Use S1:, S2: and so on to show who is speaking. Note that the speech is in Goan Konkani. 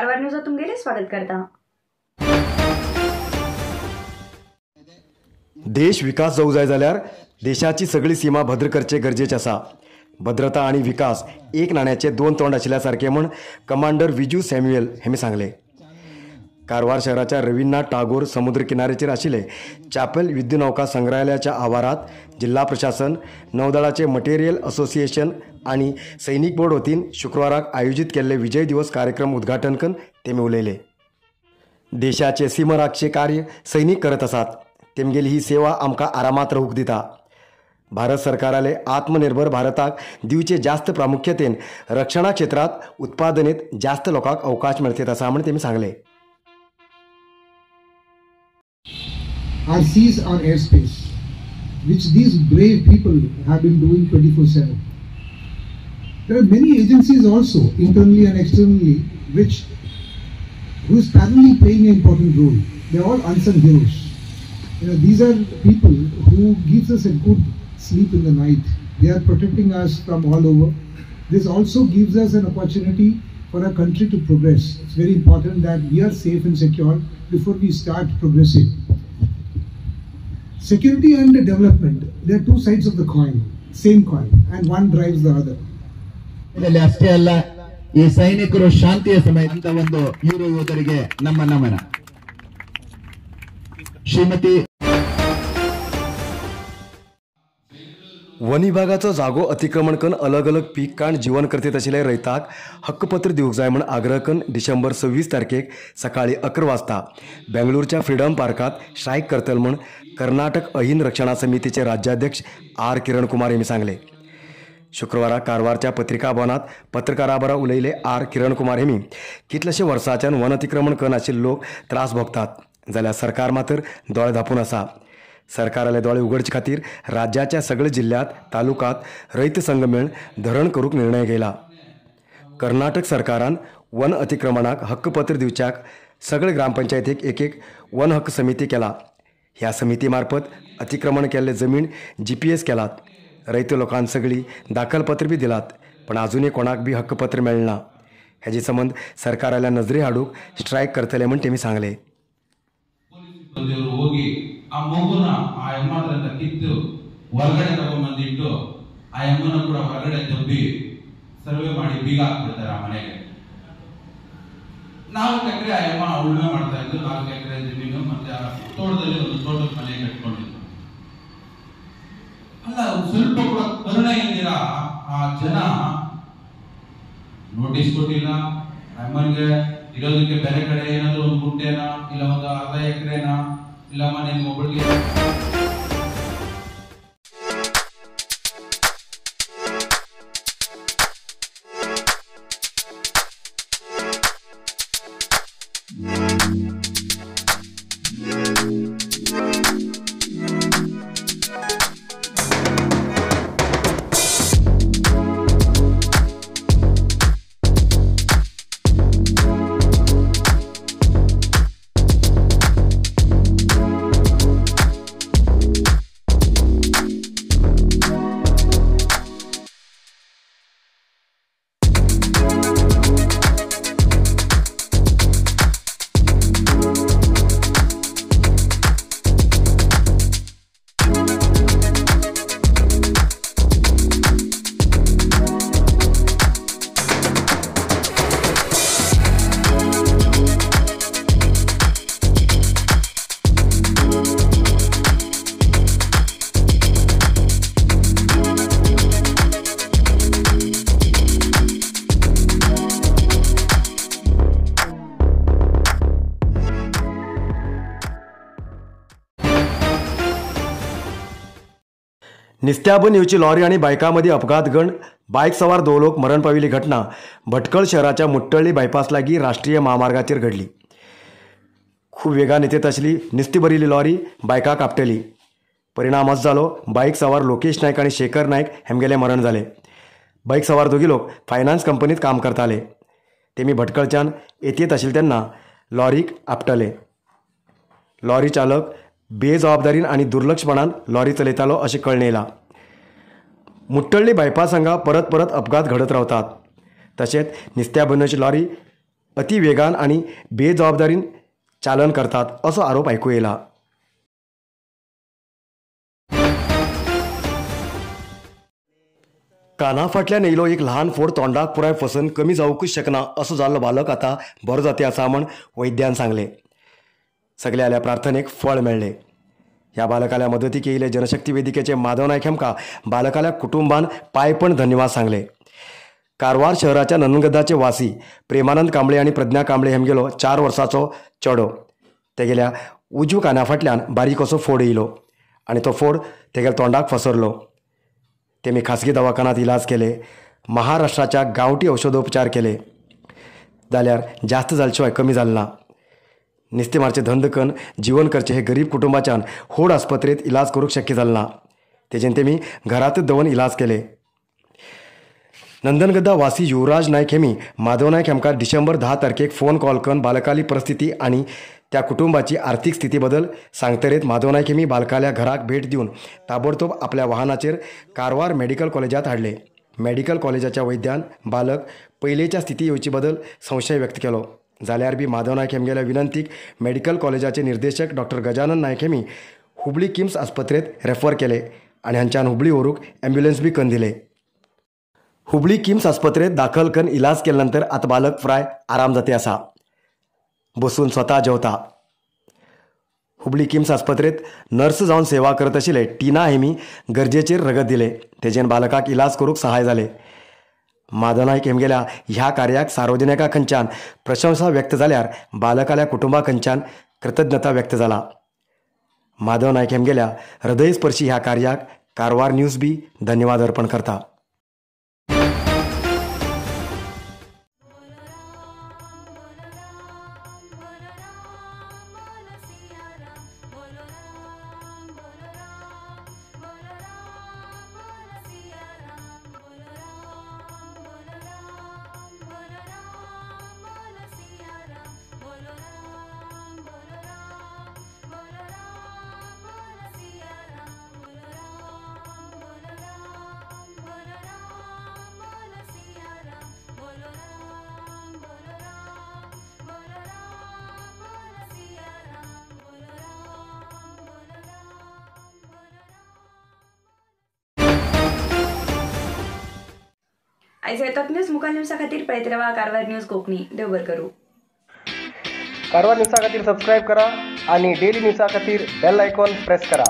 S1: कारवार न्यूजात तुमगेले स्वागत करता.
S2: देश विकास जावंक जाय जाल्यार देशाची सगळी सीमा भद्र करचे गरजेचे आसा. भद्रता आनी विकास एक नाण्याचे दोन तोंड आशिल्ल्या सारके म्हूण कमांडर विजू सॅम्युएल हेमी सांगले. कारवार शहराच्या रवींद्रनाथ टागोर समुद्र किनाऱ्याचेर आशिल्ले चॅपल युद्धनौका संग्रहालयाच्या आवारात जिल्हा प्रशासन, नौदळाचे मटेरियल असोसिएशन आनी सैनिक बोर्ड वतीन शुक्रवाराक आयोजीत केल्ले विजय दिवस कार्यक्रम उद्घाटन करून तेमी उलयले. देशाचे सीमा राखचे कार्य सैनिक करत आसात, तेमगेली ही सेवा आमकां आरामात रावूंक दिता. भारत सरकाराले आत्मनिर्भर भारताक दिवचे जास्त प्रामुख्यतेन रक्षणा क्षेत्रात उत्पादनेत जास्त लोकांक अवकाश मेळत आसा म्हूण तेमी सांगले.
S3: Our seas are airspace, which these brave people have been doing 24/7. There are many agencies also, internally and externally, who is parallelly playing an important role. They are all unsung heroes. You know, these are people who gives us a good sleep in the night. They are protecting us from all over. This also gives us an opportunity for our country to progress. It's very important that we are safe and secure before we start progressing. Security and development, they are two sides of the coin, same coin, and one drives the other.
S4: ಅಷ್ಟೇ ಅಲ್ಲ, ಈ ಸೈನಿಕರು ಶಾಂತಿಯ ಸಮಯ ಅಂತ ಒಂದು ಯೂರೋ ಯೋಧರಿಗೆ ನಮ್ಮ ನಮನ. ಶ್ರೀಮತಿ
S2: वन विभागाचो जागो अतिक्रमण करून अलग अलग पीक काण जीवन करतेत आशिल्ले रयताक हक्कपत्र दिवंक जाय म्हूण आग्रह करून डिसेंबर 26 तारखेक सकाळी 11 वाजता बेंगळूरच्या फ्रीडम पार्कात स्ट्रायक करतले म्हूण कर्नाटक अहिंद रक्षणा समितीचे राज्याध्यक्ष are किरण कुमार यांनी सांगले. शुक्रवारा कारवारच्या पत्रिका भवनात पत्रकारां बरोबर उलयले are किरण कुमार हेमी कितलेशे वर्सांच्यान वन अतिक्रमण करून आशिल्ले लोक त्रास भोगतात जाल्यार सरकार मात्र दोळे धांपून आसा. सरकाराले दोळे उगडचे खातीर राज्याच्या सगळ्या जिल्ह्यात तालुकात रयत संघ मेळून धरण करूंक निर्णय घेतला. कर्नाटक सरकारान वन अतिक्रमणाक हक्कपत्र दिवच्याक सगळे ग्रामपंचायतीक एक एक वन हक्क समिती केला. ह्या समिती मार्फत अतिक्रमण केल्ले जमीन GPS केलात. रयत लोकांक सगळी दाखलपत्र बी दिलात, पण अजूनय कोणाक बी हक्कपत्र मेळना. हेजे संबंद सरकाराल्या नजरे हाडूंक स्ट्रायक करतले म्हूण तेमी सांगले.
S5: ಹೋಗಿ ಆ ಮಗುನ ಆ ಎಮ್ಮ ಹತ್ರ ಕಿತ್ತು ಹೊರಗಡೆ ತಗೊಂಡ್ಬಂದಿಟ್ಟು ಆ ಎಮ್ಮನ ಕೂಡ ಹೊರಗಡೆ ದಬ್ಬಿ ಸರ್ವೆ ಮಾಡಿ ಬೀಗ ಹಾಕ್ಬಿಡ್ತಾರೆ ಆ ಮನೆಗೆ. 4 ಎಕರೆ ಆ ಎಮ್ಮ ಉಳುಮೆ ಮಾಡ್ತಾ ಇದ್ರು, 4 ಎಕರೆ ಜಮೀನು, ಮತ್ತೆ ಆ ತೋಟದಲ್ಲಿ ಒಂದು ತೋಟದ ಮನೆ ಕಟ್ಕೊಂಡಿದ್ರು. ಅಲ್ಲ, ಸ್ವಲ್ಪ ಕೂಡ ಕರುಣೆ ಇಲ್ದಿರ ಆ ಜನ ನೋಟಿಸ್ ಕೊಟ್ಟಿಲ್ಲ ಅಮ್ಮನಿಗೆ. ಇರೋದಕ್ಕೆ ಬೇರೆ ಕಡೆ ಏನಾದ್ರು ಒಂದು ಗುಂಟೆನಾ, ಇಲ್ಲ ಒಂದು ಅರ್ಧ ಎಕರೆನಾ, ಇಲ್ಲಮ್ಮ ನಿನ್ ಒಬ್ಬಳಿಗೆ.
S2: निस्त्याबन येवची लॉरी आनी बायकां मदीं अपघात घडून बायक सवार 2 लोक मरण पाविल्ली घटना भटकळ शहराच्या मुट्टळ्ळी बायपास लागीं राष्ट्रीय महामार्गाचेर घडली. खूब वेगान येत आशिल्ली निस्ती भरिल्ली लॉरी बायकाक आपटली. परिणाम असो जालो, बायक सवार लोकेश नायक आनी शेखर नायक हेमगेले मरण जाले. बायक सवार दोगी लोक फायनान्स कंपनीत काम करताले. तेमी भटकळच्यान येत आशिल्ले तेन्ना लॉरीक आपटले. लॉरी चालक बेजबाबदारीन आनी दुर्लक्षपणान लॉरी चलयतालो अशें कळ्ळें येयलां. मुट्टळ्ळी बायपास हांगा परत परत अपघात घडत रावतात. तशेंच निस्त्या बनोची लॉरी अति वेगान आनी बेजबाबदारीन चालन करतात असो आरोप आयकू येयला. काना फाटल्यान येयलो एक ल्हान फोड तोंडाक पुराय फसन कमी जावंकूच शकना असो जाल्लो बालक आतां बरो जाते आसा म्हण वैद्यान सांगलें. सगळ्याल्या प्रार्थनेक फळ मेळ्ळें. ह्या बालकाल्या मदतीक येयले जनशक्ती वेदिकेचे माधव नायक हेमकां बालकाल्या कुटुंबान पांयपण धन्यवाद सांगले. कारवार शहराच्या नंदनगदाचे वासी प्रेमानंद कांबळे आनी प्रज्ञा कांबळे हेमगेलो 4 वर्सांचो चेडो तेगेल्या उजव्या काना फाटल्यान बारीक असो फोड येयलो आनी तो फोड तेगेल्या तोंडाक फसरलो. तेमी खासगी दवाखान्यांत इलाज केले, महाराष्ट्राच्या गांवठी औषधोपचार केले जाल्यार जास्त जाले शिवाय कमी जालें ना. नुस्तें मारचें धंद कन्न जीवन करचें हे गरीब कुटुंबाच्यान होड आस्पत्रेंत इलाज करूंक शक्य जालें ना. तेजेन तेमी घरांतच दवरून इलाज केले. नंदनगद्दा वासी युवराज नायक हेमी माधव नायक हेमकां डिसेंबर 10 तारखेक फोन कॉल करून बालकाली परिस्थिती आनी त्या कुटुंबाची आर्थीक स्थिती बदल सांगतरेत माधव नायक हेमी बालकाल्या घराक भेट दिवन ताबडतोब आपल्या वाहनाचेर कारवार मेडिकल कॉलेजांत हाडले. मेडिकल कॉलेजाच्या वैद्यान बालक पयलेच्या स्थिती येवचे बदल संशय व्यक्त केलो. जाल्यार बी माधव नायक हेमगेल्या विनंतीक मेडिकल कॉलेजाचे निर्देशक डॉक्टर गजानन नायक हेमी हुबळी किम्स आस्पत्रेंत रेफर केले आनी हांच्यान हुबळी व्हरूंक ॲम्ब्युलन्स बी कन्न दिले. हुबळी किम्स आस्पत्रेंत दाखल करून इलाज केल्या नंतर आतां बालक फ्राय आराम जाते आसा, बसून स्वता जेवता. हुबळी किम्स आस्पत्रेंत नर्स जावन सेवा करत आशिल्ले टिना हेमी गरजेचेर रगत दिले, तेजेन बालकाक इलाज करूंक सहाय जाले. माधव नायक हेमगेल्या ह्या कार्याक सार्वजनिका खंयच्यान प्रशंसा व्यक्त जाल्यार बालकाल्या कुटुंबा खंयच्यान कृतज्ञता व्यक्त जाला. माधव नायक हेमगेल्या हृदयस्पर्शी ह्या कार्याक कारवार न्यूज बी धन्यवाद अर्पण करता.
S1: आयज येतात न्यूज मुखार न्यूजा खातीर पळयत रावा कारवार न्यूज कोंकणी. देव बरें करूं.
S6: कारवार न्यूजा खातीर सबस्क्रायब करा आणि डेली न्यूजा खातीर बेल आयकॉन प्रेस करा.